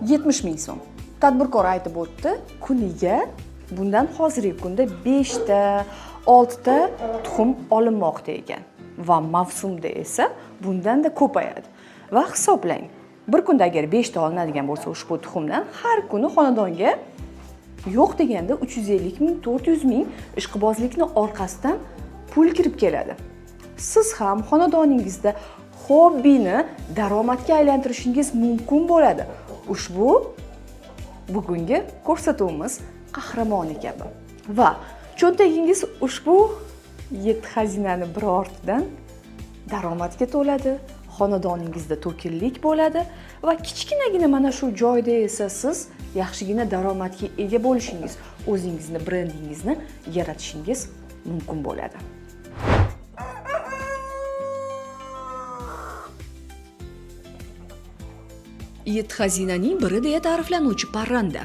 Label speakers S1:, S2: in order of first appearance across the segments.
S1: 70 ming so'm. Tadbirkor aytib o'tdi, kuniga bundan hozirgi kunda 5 ta, 6 ta tuxum olinmoqda ekan va mavsumda esa bundan-da ko'payadi. Va hisoblang, bir kunda agar 5 ta olinadigan bo'lsa ushbu tuxumdan har kuni xonadonga yo'q deganda 350 ming, 400 ming ishqibozlikni orqasidan pul kirib keladi. Siz ham xonadoningizda hobbini daromadga aylantirishingiz mumkin bo'ladi. Ushbu bugungi ko'rsatuvimiz qahramoni kabi. Va cho'ntagingiz ushbu 7 xazinani bir ortidan daromadga to'ladi, xonadoningizda to'kinlik bo'ladi va kichkinagina mana shu joyda esa siz yaxshigina daromadga ega bo'lishingiz, o'zingizni brendingizni yaratishingiz mumkin bo'ladi. Yetti xazinaning biri deya ta'riflanuvchi parranda,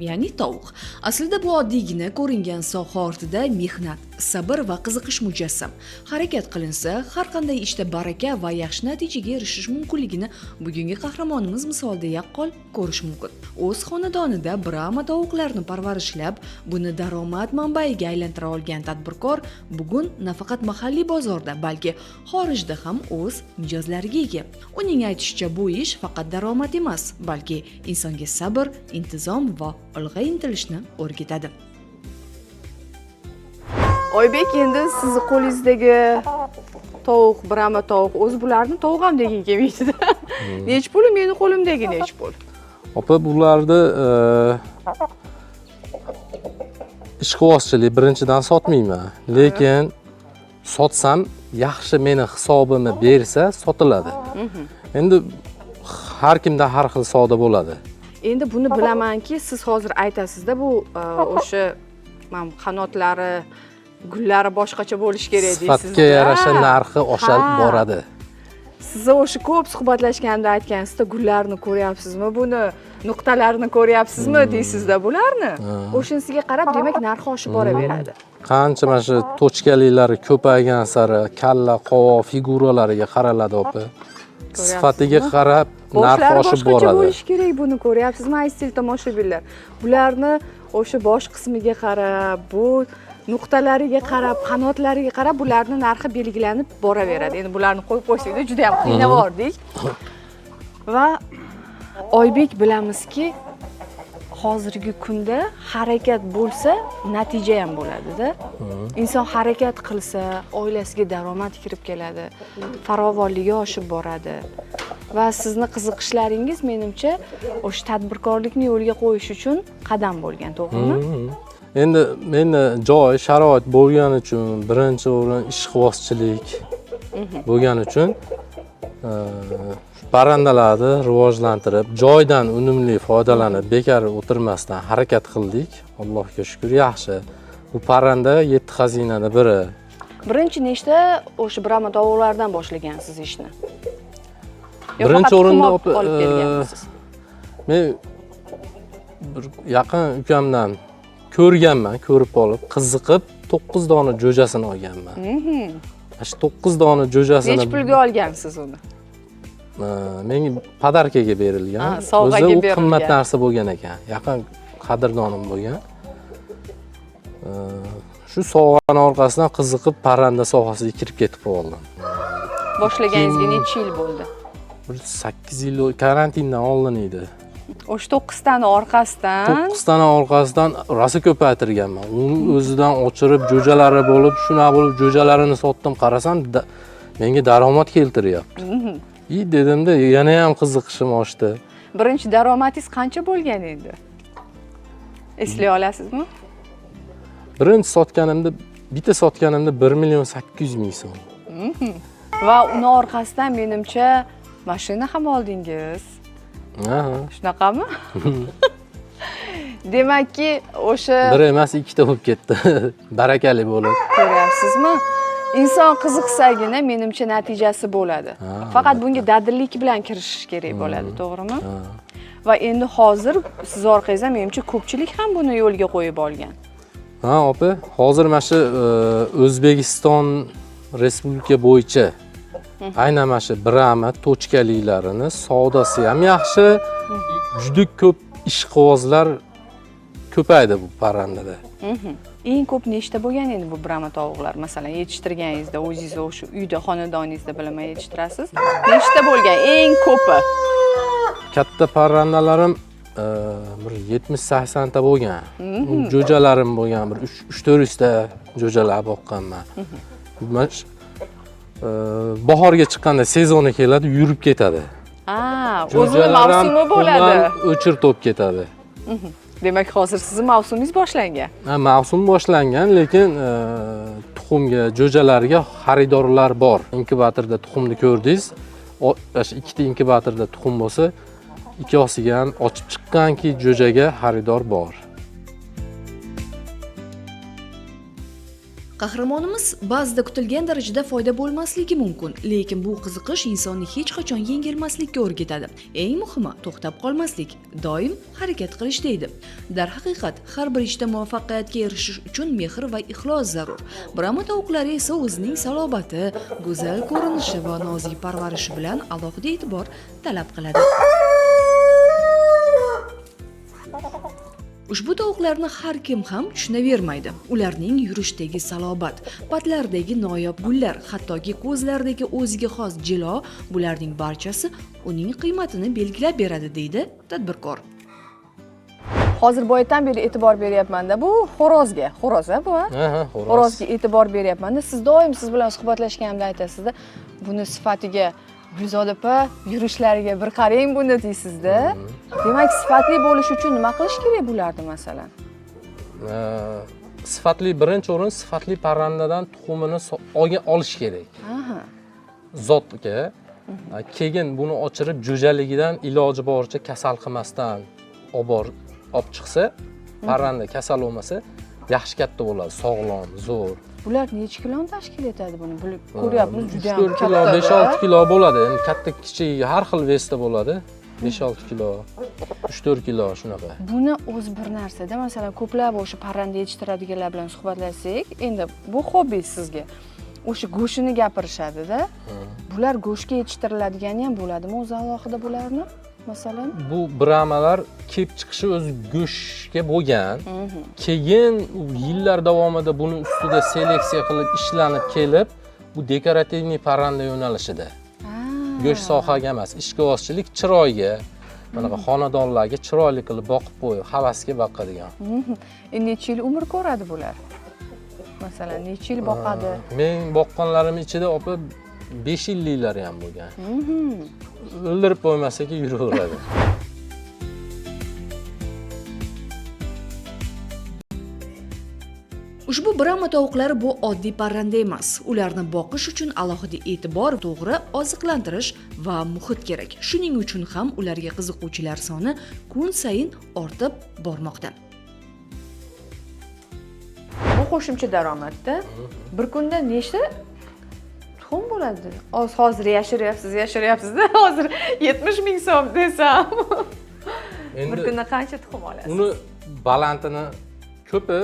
S1: ya'ni tovuq. Aslida bu oddiygina ko'ringan soha ortida mehnat, sabr va qiziqish mujassam. Harakat qilinsa, har qanday ishda baraka va yaxshi natijaga erishish mumkinligini bugungi qahramonimiz misolida yaqqol ko'rish mumkin. O'z xonadonida Brahma tovuqlarini parvarishlab, buni daromad manbaiga aylantira olgan tadbirkor bugun nafaqat mahalliy bozorda, balki xorijda ham o'z mijozlariga ega. Uning aytishicha, bu ish faqat daromad emas, balki insonga sabr, intizom va olg'a intilishni o'rgatadi. Oybek, endi sizni qo'lingizdagi tovuq, Brahma tovuq, o'zi bularni tovuq ham degin kelmaydida. Nech pul meni qo'limdagi nech pul?
S2: Opa, bularni ishqibozchilik birinchidan sotmayman, lekin sotsam yaxshi meni hisobimni bersa sotiladi. Endi har kimda har xil savdo bo'ladi.
S1: Endi buni bilamanki, siz hozir aytasizda, bu o'sha qanotlari, gullari boshqacha bo'lishi kerak deysiz.
S2: Sifatga yarasha narxi oshib boradi.
S1: Siz o'sha ko'p suhbatlashganda aytgansizda, gullarni ko'ryapsizmi, buni nuqtalarini ko'ryapsizmi deysizda bularni. O'shanisiga qarab, demak, narxi oshib boraveradi.
S2: Qancha mana shu tochkaliklari ko'paygan sari kalla, qovoq figuralariga qaraladi opa. Sifatiga qarab narxi oshib boradi.
S1: Bo'lishi kerak, buni ko'ryapsizmi, aziz tomoshabinlar? Bularni o'sha bosh qismiga qarab, bu nuqtalariga qarab, qanotlariga qarab bularni narxi belgilanib boraveradi. Endi bularni qo'yib qo'ysak juda ham qiynavordik. Va Oybek, bilamizki, hozirgi kunda harakat bo'lsa, natija ham bo'ladi-da. Inson harakat qilsa, oilasiga daromad kirib keladi, farovonligi oshib boradi. Va sizni qiziqishlaringiz menimcha o'sha tadbirkorlikni yo'lga qo'yish uchun qadam bo'lgan, to'g'rimi?
S2: Endi menda joy, sharoit bo'lgani uchun, birinchi o'rin ishqibozchilik bo'lgani uchun parrandalarni rivojlantirib, joydan unumli foydalanib, bekor o'tirmasdan harakat qildik. Allohga shukr, yaxshi. Bu parranda 7 xazinani biri.
S1: Birinchi nechta o'sha Brahma tovuqlardan boshlagansiz ishni?
S2: Birinchi o'rinda
S1: olib kelgansiz.
S2: Men bir yaqin ukamdan ko'rganman, ko'rib olib, qiziqib 9 dona jo'jasini olganman. Shu 9 dona jo'jasini
S1: nech pulga olgansiz uni?
S2: Menga podarkaga berilgan. O'zi u qimmat narsa bo'lgan ekan. Yaqin qadrdonim bo'lgan. Shu sovg'ani orqasidan qiziqib parranda sohasiga kirib ketib qoldim.
S1: Boshlaganingizga necha yil bo'ldi?
S2: Bir 8 yil karantindan oldin edi.
S1: O'sha 9 tani orqasidan
S2: 9 tani orqasidan rosa ko'paytirganman. Uni o'zidan o'chirib jo'jalari bo'lib, shuna bo'lib jo'jalarini sotdim, qarasam menga daromad keltiryapti. İyi dedimda yana ham qiziqishim oshdi.
S1: Birinchi daromadingiz qancha bo'lgan endi? Eslay olasizmi?
S2: Birinchi sotganimda, bitta sotganimda 1 800 000 so'm.
S1: Va uni orqasidan menimcha mashina ham oldingiz. Shunaqami? Demakki, o'sha
S2: bir emas, ikkita bo'lib ketdi. Barakali bo'lib.
S1: Ko'ryapsizmi? Inson qiziqsagina menimcha natijasi bo'ladi. Faqat bunga dadillik bilan kirishish kerak bo'ladi, to'g'rimi? Va endi hozir siz orqangizdan menimcha ko'pchilik ham buni yo'lga qo'yib olgan.
S2: Ha, opa, hozir mana shu O'zbekiston Respublika bo'yicha aynan mana shu Brahma tochkaliklarini savdosi ham yaxshi. Juda ko'p ishqibozlar ko'paydi bu parrandada.
S1: Eng ko'p nechta bo'lgan endi bu Brahma tovuqlar? Masalan, yetishtirganingizda o'zingiz o'sha uyda, xonadoningizda bilaman yetishtirasiz. Nechta bo'lgan eng ko'pi?
S2: Katta parrandalarim bir 70-80 ta bo'lgan. Jo'jalarim bo'lgan, bir 3-400 ta jo'jalar boqqanman. Bahorga chiqqanda sezoni keladi, yurib ketadi.
S1: O'zini mavsumi bo'ladi.
S2: O'chir to'p ketadi.
S1: Demak, hozir sizning mavsumingiz boshlangan.
S2: Ha, mavsum boshlangan, lekin tuxumga, jo'jalarga xaridorlar bor. Inkubatorda tuxumni ko'rdingiz, o'sha ikkita inkubatorda tuxum bo'lsa, ikkosiga ham ochib chiqqanki jo'jaga xaridor bor.
S1: Qahramonimiz ba'zida kutilgan darajada foyda bo'lmasligi mumkin, lekin bu qiziqish insonni hech qachon yengilmaslikka o'rgatadi. Eng muhimi to'xtab qolmaslik, doim harakat qilish deydi. Darhaqiqat, har bir ishda muvaffaqiyatga erishish uchun mehr va ixlos zarur. Brahma tovuqlari esa o'zining salobati, go'zal ko'rinishi va nozik parvarishi bilan alohida e'tibor talab qiladi. Ushbu tovuqlarni har kim ham tushunavermaydi. Ularning yurishdagi salobat, patlaridagi noyob gullar, hattoki ko'zlaridagi o'ziga xos jilo, bularning barchasi uning qiymatini belgilab beradi, deydi tadbirkor. Hozir boyatan beri e'tibor beryapman-da bu xo'rozga. Xo'roz-a bu, ha?
S2: Ha, xo'roz.
S1: Xo'rozga e'tibor beryapman-da. Siz doim siz bilan suhbatlashganimda aytasizda, buni sifatiga Gulzoda opa, yurishlariga bir qarang buni deysizda. Demak, sifatli bo'lish uchun nima qilish kerak bularni masalan?
S2: Sifatli birinchi o'rin sifatli parrandadan tuxumini olish kerak. Zotga. Keyin buni ochirib jo'jaligidan iloji boricha kasal qilmasdan olib chiqsa, parranda kasal bo'lmasa, yaxshi katta bo'ladi, sog'lom, zo'r.
S1: Bular necha kiloni tashkil etadi buni? Bilib ko'ryapmiz, juda ham
S2: 3-4 kilo, 5-6 kilo bo'ladi. Endi katta kichigi har xil vesda bo'ladi. 5-6 kilo, 3-4 kilo shunaqa.
S1: Buni o'zi bir narsada, masalan, ko'plab o'sha parranda yetishtiradiganlar bilan suhbatlashsak, endi bu hobbi sizga. O'sha go'shtini gapirishadi-da. Bular go'shtga yetishtirilidigani ham bo'ladimi o'zi alohida bularni? Masalan,
S2: bu brahmalar kelib chiqishi o'zi go'shtga bo'lgan. Keyin yillar davomida buni ustida seleksiya qilib ishlanib kelib, bu dekorativniy parranda yo'nalishida. Go'sht sohaga emas, ishqibozchilik chiroyga, manaqa xonadonlarga chiroyli qilib boqib qo'yib, havasga boqadigan.
S1: Endi necha yil umr ko'radi bular? Masalan, necha yil boqadi?
S2: Men boqqanlarim ichida opa 5 yilliklari ham bo'lgan. O'ldirib qo'ymasaki yuraveradi.
S1: Ushbu Brahma tovuqlari bu oddiy parranda emas. Ularni boqish uchun alohida e'tibor, to'g'ri oziqlantirish va muhit kerak. Shuning uchun ham ularga qiziquvchilar soni kun sayin ortib bormoqda. Bu qo'shimcha daromadda bir kunda nechta tuxum bo'ladi? Hozir yashiryapsiz-da, hozir 70 ming so'm desam. Bir kunda qancha tuxum olasiz?
S2: Uni balandini ko'pi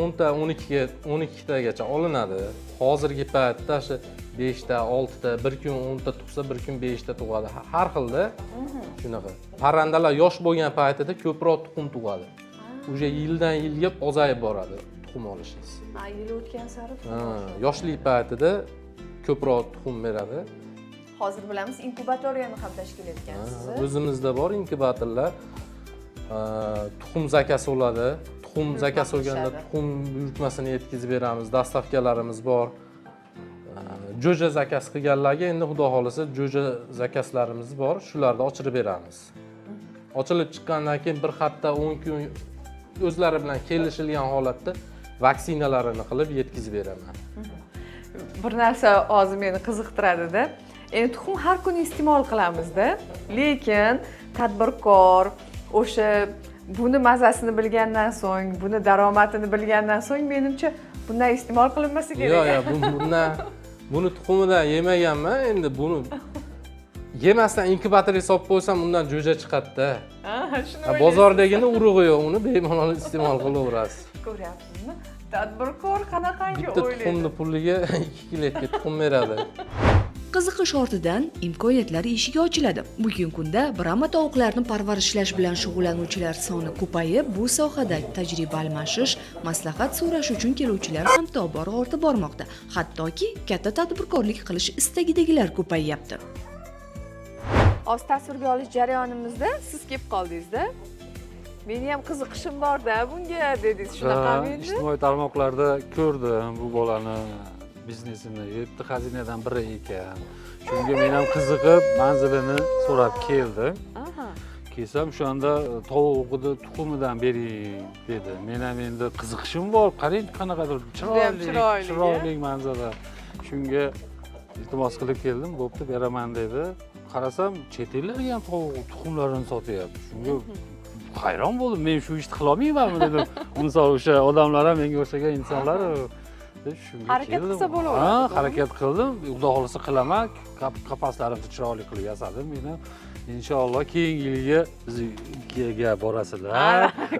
S2: 10 ta, 12 tagacha olinadi. Hozirgi paytda shu 5 ta, 6 ta, bir kun 10 ta tug'sa, bir kun 5 ta tug'adi. Har xilda shunaqa. Parrandalar yosh bo'lgan paytida ko'proq tuxum tug'adi. Уже yildan yilga ozayib boradi tuxum olishingiz.
S1: Yil o'tgan sari
S2: yoshlik paytida ko'proq tuxum beradi.
S1: Hozir bilamiz, inkubatoriyani ham tashkil etgansiz.
S2: O'zimizda bor inkubatorlar. Tuxum zakasi bo'ladi. Tuxum zakasi bo'lganda tuxum buyurtmasini yetkazib beramiz, dastavkalarimiz bor. Jo'ja zakasi qilganlarga endi xudo xolasa jo'ja zakaslarimiz bor, shularni ochirib beramiz. Ochilib chiqqandan keyin bir hafta 10 kun o'zlari bilan kelishilgan holatda vaksinalarini qilib yetkazib beraman.
S1: Bir narsa hozir meni qiziqtiradi-da. Endi tuxum har kuni iste'mol qilamiz-da, lekin tadbirkor o'sha buni mazasini bilgandan so'ng, buni daromadini bilgandan so'ng menimcha bundan iste'mol qilinmasa kerak.
S2: Yo'q, yo'q, bundan buni tuxumidan yemaganman, endi buni yemasdan inkubatorga solib qo'ysam undan jo'ja chiqadi-da.
S1: Shuni
S2: bozordagini urug'i yo'q, uni bemalol iste'mol qilaverasiz.
S1: Ko'ryapsizmi? Tadbirkor qanaqangi
S2: Bitta
S1: o'ylaydi.
S2: tuxumni puliga 2 kiloga tuxum beradi.
S1: Qiziqish ortidan imkoniyatlar eshigi ochiladi. Bugungi kunda Brahma tovuqlarni parvarishlash bilan shug'ullanuvchilar soni ko'payib, bu sohada tajriba almashish, maslahat so'rash uchun keluvchilar ham tobora ortib bormoqda. Hattoki katta tadbirkorlik qilish istagidagilar ko'payyapti. Hozir tasvirga olish jarayonimizda siz kelib qoldingiz-da. Meni ham qiziqishim bor-da bunga dedingiz, shunaqami endi?
S3: Ijtimoiy tarmoqlarda ko'rdim bu bolani biznesini, 7 xazinadan biri ekan. Shunga men ham qiziqib manzilini so'rab keldim. Kelsam o'shanda tovuqni tuxumidan bering dedi. Men ham endi qiziqishim bor, qarang qanaqadir chiroyli manzara. Shunga iltimos qilib keldim, bo'pti beraman dedi. Qarasam chet ellarga ham tovuq tuxumlarini sotyapti. Shunga hayron bo'ldim. Men shu ishni qila olmaymanmi dedim. Misol o'sha odamlar ham menga o'xshagan insonlar. Shunga
S1: harakat qilsa bo'laveradi.
S3: Ha, harakat qildim. Xudo xolasa qilaman. Qafaslarimni chiroyli qilib yasadim. Men ham inshaalloh keyingi yilga bizga borasizlar.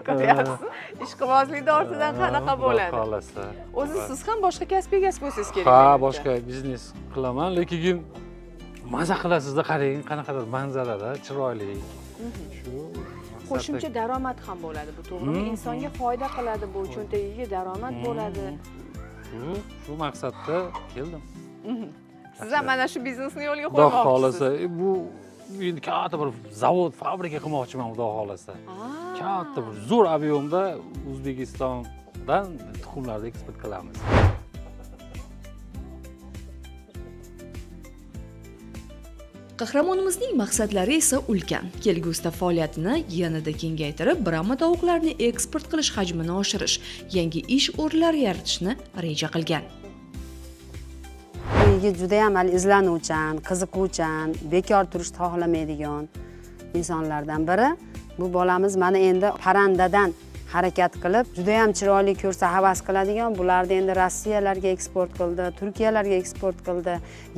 S1: Ko'ryapsiz. Ishqibozlikda ortidan qanaqa bo'ladi?
S3: Xudo.
S1: O'zi siz ham boshqa kasb egasi bo'lsangiz kerak.
S3: Ha, boshqa biznes qilaman, lekin maza qilasizda, qarang, qanaqadir manzarada chiroyli. Shu
S1: qo'shimcha daromad ham bo'ladi bu, to'g'rimi? Insonga foyda qiladi bu, cho'ntagiga daromad bo'ladi.
S3: Shu maqsadda keldim.
S1: Siz ham mana shu biznesni yo'lga qo'ymoqchisiz.
S3: Xudo xolasa, bu endi katta bir zavod, fabrika qilmoqchiman, Xudo xolasa. Katta bir zo'r объемda O'zbekistondan tuxumlarni eksport qilamiz.
S1: Qahramonimizning maqsadlari esa ulkan. Kelgusida faoliyatini yanada kengaytirib, Brahma tovuqlarini eksport qilish hajmini oshirish, yangi ish o'rinlari yaratishni reja qilgan.
S4: Bu yigit juda ham hali izlanuvchan, qiziquvchan, bekor turishni xohlamaydigan insonlardan biri. Bu bolamiz mana endi parrandadan harakat qilib, juda ham chiroyli ko'rsa havas qiladigan, bularni endi Rossiyalarga eksport qildi, Turkiyalarga eksport qildi.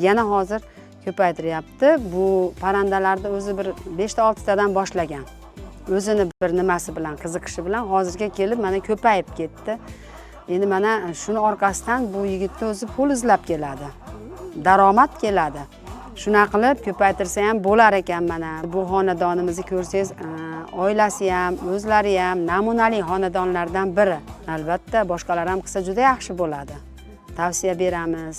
S4: Yana hozir ko'paytiryapti. Bu parrandalarni o'zi bir 5 ta 6 tadan boshlagan. O'zini bir nimasi bilan, qiziqishi bilan hozirga kelib mana ko'payib ketdi. Endi mana shuni orqasidan bu yigitni o'zi pul izlab keladi. Daromad keladi. Shuna qilib ko'paytirsa ham bo'lar ekan mana. Bu xonadonimizni ko'rsangiz, oilasi ham, o'zlari ham namunali xonadonlardan biri. Albatta boshqalar ham qilsa juda yaxshi bo'ladi. Tavsiya beramiz.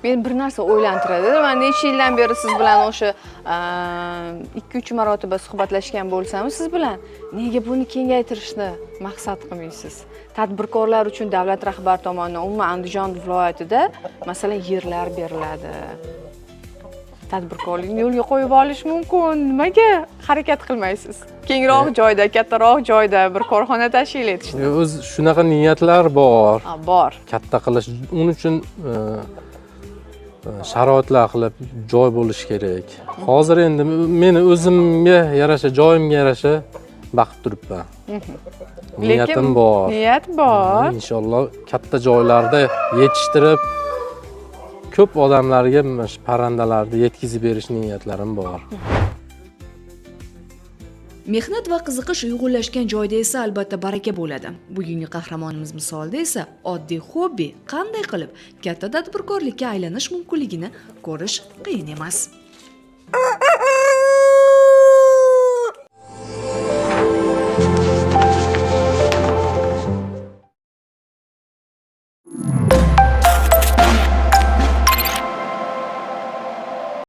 S1: Meni bir narsa o'ylantiradi. Men necha yildan beri siz bilan o'sha 2-3 marotaba suhbatlashgan bo'lsam, siz bilan nega buni kengaytirishni maqsad qilmaysiz? Tadbirkorlar uchun davlat rahbari tomonidan umuman Andijon viloyatida masalan yerlar beriladi. Tadbirkorlikni yo'lga qo'yib olish mumkin. Nimaga harakat qilmaysiz? Kengroq joyda, kattaroq joyda bir korxona tashkil etishni.
S2: O'z shunaqa niyatlar bor.
S1: Ha, bor.
S2: Katta qilish, uning uchun sharoitlar qilib joy bo'lish kerak. Hozir endi meni o'zimga yarasha, joyimga yarasha baqib turibman. Niyatim bor.
S1: Niyat bor.
S2: Inshaalloh katta joylarda yetishtirib ko'p odamlarga mana shu parrandalarni yetkazib berish niyatlarim bor.
S1: Mehnat va qiziqish uyg'unlashgan joyda esa albatta baraka bo'ladi. Bugungi qahramonimiz misolida esa oddiy hobbi qanday qilib katta tadbirkorlikka aylanish mumkinligini ko'rish qiyin emas.